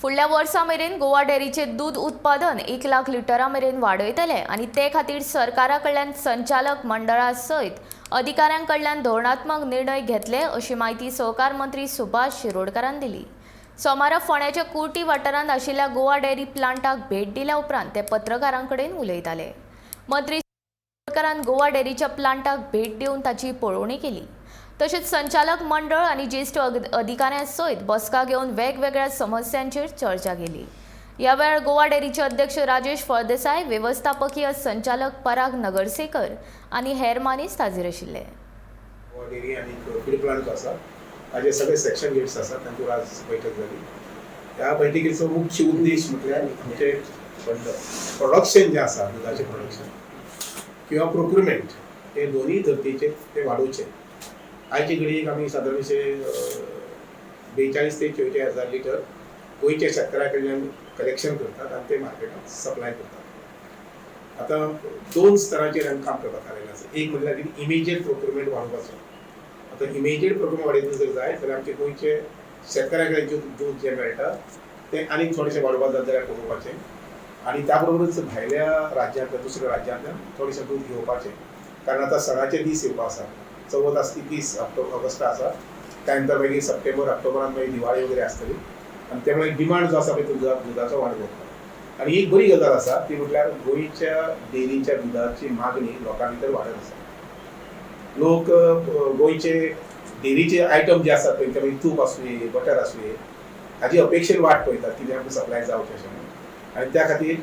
फुडल्या वर्सा मेरेन गोवा डेअरीचे दूद उत्पादन 1 लाख लिटरा मेरेन वाडयतले आनी ते खातीर सरकारा कडल्यान संचालक मंडळा सयत अधिकाऱ्यां कडल्यान धोरणात्मक निर्णय घेतले, अशी म्हायती सहकार मंत्री सुभाष शिरोडकारान दिली. सोमारा फोंड्याच्या कुर्टी वाठारांत आशिल्ल्या गोवा डेअरी प्लांटाक भेट दिल्या उपरांत ते पत्रकारां कडेन उलयताले. मंत्री शिरोडकारान गोवा डेअरीच्या प्लांटाक भेट दिवन ताची पळोवणी केली. तशेंच संचालक मंडळ आनी ज्येश्ठ अधिकाऱ्यां सयत बसका घेवन वेगवेगळ्या समस्यांचेर चर्चा केली. ह्या वेळार गोवा डेअरीचे अध्यक्ष राजेश फळदेसाय, वेवस्थापकीय संचालक पराग नगरसेकर आनी हेर मानेस्त हाजीर आशिल्ले. गोवा डेअरी आनी फीड प्लांट जो आसा, ताजे सगळे सेक्शन हेड्स आसात, तांची आज बैठक जाली. ह्या बैठकीचो मुख्य उद्देश म्हटल्यार आमचे प्रोडक्शन जें आसा, दुदाचें प्रोडक्शन किंवा प्रोक्युरमेंट, हे दोनूय धर्तीचेर ते वाडोवचे. आयचे घडयेक आमी सादारणशे 42 ते 44 हजार लिटर गोंयच्या शेतकाऱ्या कडल्यान कलेक्शन करतात आनी ते मार्केटात सप्लाय करतात. आतां दोन स्तरांचेर आमी काम करपाक थारायलें आसा. एक म्हणल्यार इमिजिएट प्रोक्युरमेंट वाडोवपाचो. आतां इमिजिएट प्रोक्युरमेंट वाडयतले जर जाय जाल्यार आमचे गोंयचे शेतकाऱ्या कडेन जें दूद जें मेळटा तें आनीक थोडेशें वाडोवपाक जाता जाल्यार पळोवपाचें आनी त्या बरोबरच भायल्या राज्यांतल्यान, दुसऱ्या राज्यांतल्यान थोडेशें दूद घेवपाचें, कारण आतां सणाचे दीस येवपा आसा. चवथ आसा ती 30 ऑगस्टा आसा. त्या नंतर मागीर सप्टेंबर, ऑक्टोबरान मागीर दिवाळी वगैरे आसतली आनी त्यामुळे डिमांड जो आसा पळय तो दुदाचो वाडत वता. आनी एक बरी गजाल आसा, ती म्हटल्यार गोंयच्या डेअरीच्या दुदाची मागणी लोकां भितर वाडत आसा. लोक गोंयचे डेअरीचे आयटम जे आसात पळय, ते मागीर तूप आसुये, बटर आसुये, हाजी अपेक्षेन वाट पळयतात कितें आमकां सप्लाय जावचें अशें म्हणून. आनी त्या खातीर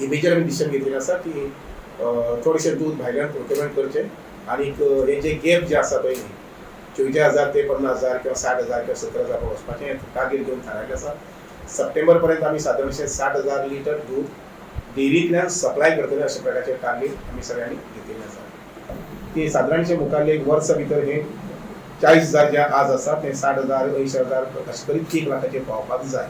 इमिजिएट आमी डिसिजन घेतिल्लें आसा की थोडेशें दूद भायल्यान प्रोक्युरमेंट करचें आनीक हे जे गॅप जे आसा पळय न्ही, 44 हजार ते 50 हजार किंवा 60 हजार किंवा 70 हजार वचपाचें टार्गेट घेवन थारायलें आसा. सप्टेंबर पर्यंत आमी सादारणशें 60 हजार लिटर दूद डेअरींतल्यान सप्लाय करतले, अशा प्रकारचें टार्गेट आमी सगळ्यांनी घेतिल्लें आसा. ती सादारणशें मुखारले एक वर्सा भितर हे 40 हजार जे आज आसा ते 60 हजार, 80 हजार अशें करीत 1 लाखाचेर पावपाक जाय.